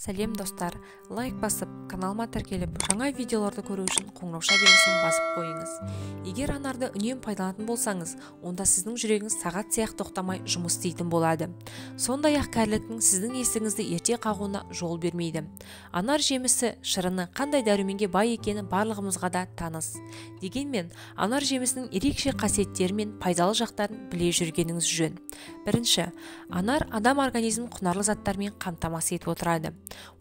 Сәлем, достар! Лайк басып, каналыма тіркеліп, жаңа видеоларды көру үшін қоңырауша белгісін басып қойыңыз. Егер анарды үнемі пайдаланатын болсаңыз, онда сіздің жүрегіңіз сағат сияқты тоқтамай жұмыс істейтін болады. Сондай-ақ кәріліктің сіздің есігіңізді ерте қағуына жол бермейді. Анар жемісі шырыны қандай дәруменге бай екені барлығымызға да таныс. Дегенмен, анар жемісінің ерекше қасиеттері мен пайдалы жақтарын біле жүргеніңіз жөн. Бірінші, анар адам организмін құнарлы заттармен қамтамасыз етіп отырады.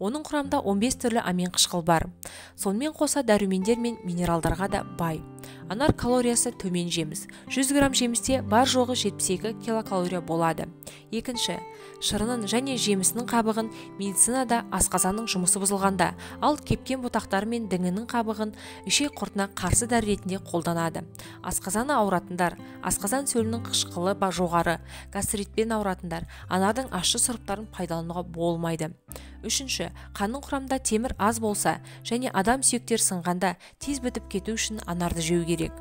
Оның құрамында 15 түрлі амин қышқыл бар. Сонымен қоса дәрумендер мен минералдарға да бай. Анар калориясы төмен жеміс. 100 грамм жемісте бар жоғы 72 килокалория болады. Екінші, шырынын және жемісінің қабығын медицинада асқазанның жұмысы бұзылғанда, ал кепкен бұтақтары мен діңінің қабығын ішек құртына қарсы дәрі ретінде қолданады. Асқазаны ауыратындар, асқазан сөлінің қышқылы жоғары, гастритпен ауыратындар анардың ащы сұрыптарын пайдалануға болмайды. Үшінші, қанның құрамында темір аз болса және адам сүйектері сынғанда тез бітіп кету үшін анарды жеу керек.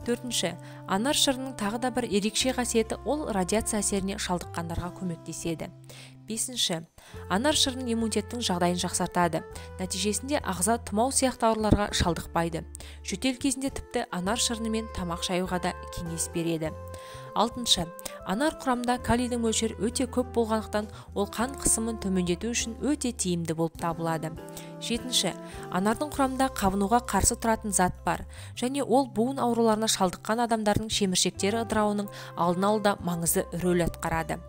Төртінші, анар шырынының тағы да бір ерекше қасиеті, ол радиация әсеріне шалдыққандарға көмектеседі. Бесінші, анар шырының иммунитеттің жағдайын жақсартады. Нәтижесінде ағза тұмау сияқты ауруларға шалдықпайды. Жөтел кезінде тіпті анар шырынымен тамақ шаюға да кеңес береді. Алтыншы, анар құрамында калийдің мөлшері өте көп болғандықтан, ол қан қысымын төмендету үшін өте тиімді болып табылады. Жетінші, анардың құрамында қабынуға қарсы тұратын зат бар және ол буын ауруларына шалдыққан адамдардың шеміршектері ыдырауының алдын алуда маңызды рөл атқарады.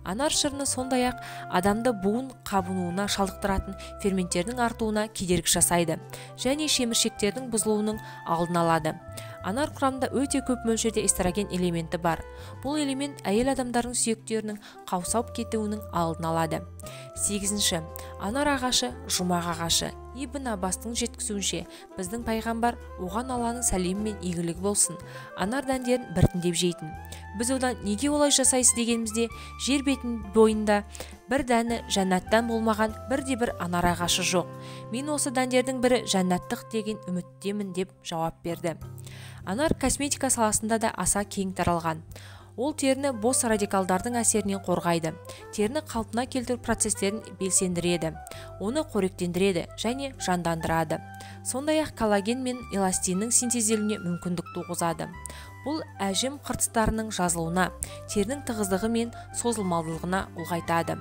Анар шырыны сондай-ақ адамды буын қабынуына шалдықтыратын ферменттердің артуына кедергі жасайды және шеміршектердің бұзылуының алдын алады. Анар құрамында өте көп мөлшерде эстроген элементі бар. Бұл элемент әйел адамдардың сүйектерінің қаусап кетуінің алдын алады. Сегізінші, анар ағашы жұмақ ағашы. Ибн Аббастың жеткізуінше, біздің пайғамбар, оған Алланың сәлемі мен игілігі болсын, анар дәндерін біртіндеп жейтін. Біз одан неге олай жасайсыз дегенімізде, жер бетінің бойында бір дәні жәннаттан болмаған бірде бір анар ағашы жоқ. Мен осы дәндердің бірі жәннаттық деген үміттемін деп жауап берді. Анар косметика саласында да аса кең таралған. Ол теріні бос радикалдардың әсерінен қорғайды, теріні қалпына келтіру процестерін белсендіреді, оны қоректендіреді және жандандырады. Сондай-ақ коллаген мен эластиннің синтезделуіне мүмкіндік туғызады. Бұл әжім қыртыстарының жазылуына, терінің тығыздығы мен созылмалылығына ұлғайтады.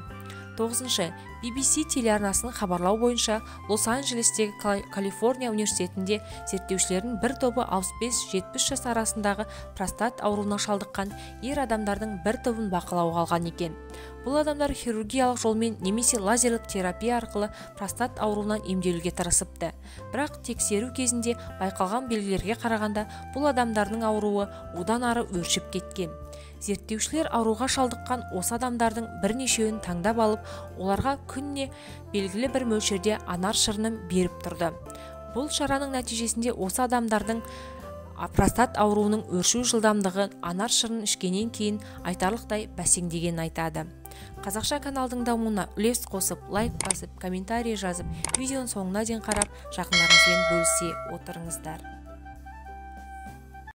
Тоғызыншы, BBC телеарнасының хабарлау бойынша, Лос-Анджелестегі Калифорния университетінде зерттеушілердің бір тобы 65-70 жас арасындағы простат ауруына шалдыққан ер адамдардың бір тобын бақылауға алған екен. Бұл адамдар хирургиялық жолмен немесе лазерлік терапия арқылы простат ауруынан емделуге тырысыпты. Бірақ тексеру кезінде байқалған белгілерге қарағанда, бұл адамдардың ауруы одан ары өршіп кеткен. Зерттеушілер ауруға шалдыққан осы адамдардың бірнешеуін таңдап алып, оларға күніне белгілі бір мөлшерде анар шырынын беріп тұрды. Бұл шараның нәтижесінде осы адамдардың простат ауруының өршу жылдамдығы анар шырынын ішкеннен кейін айтарлықтай бәсеңдегенін айтады. Қазақша каналдың дамуына үлес қосып, лайк басып, комментарий жазып, видеоның соңына дейін қарап, жақындарыңызбен бөлісе отырыңыздар.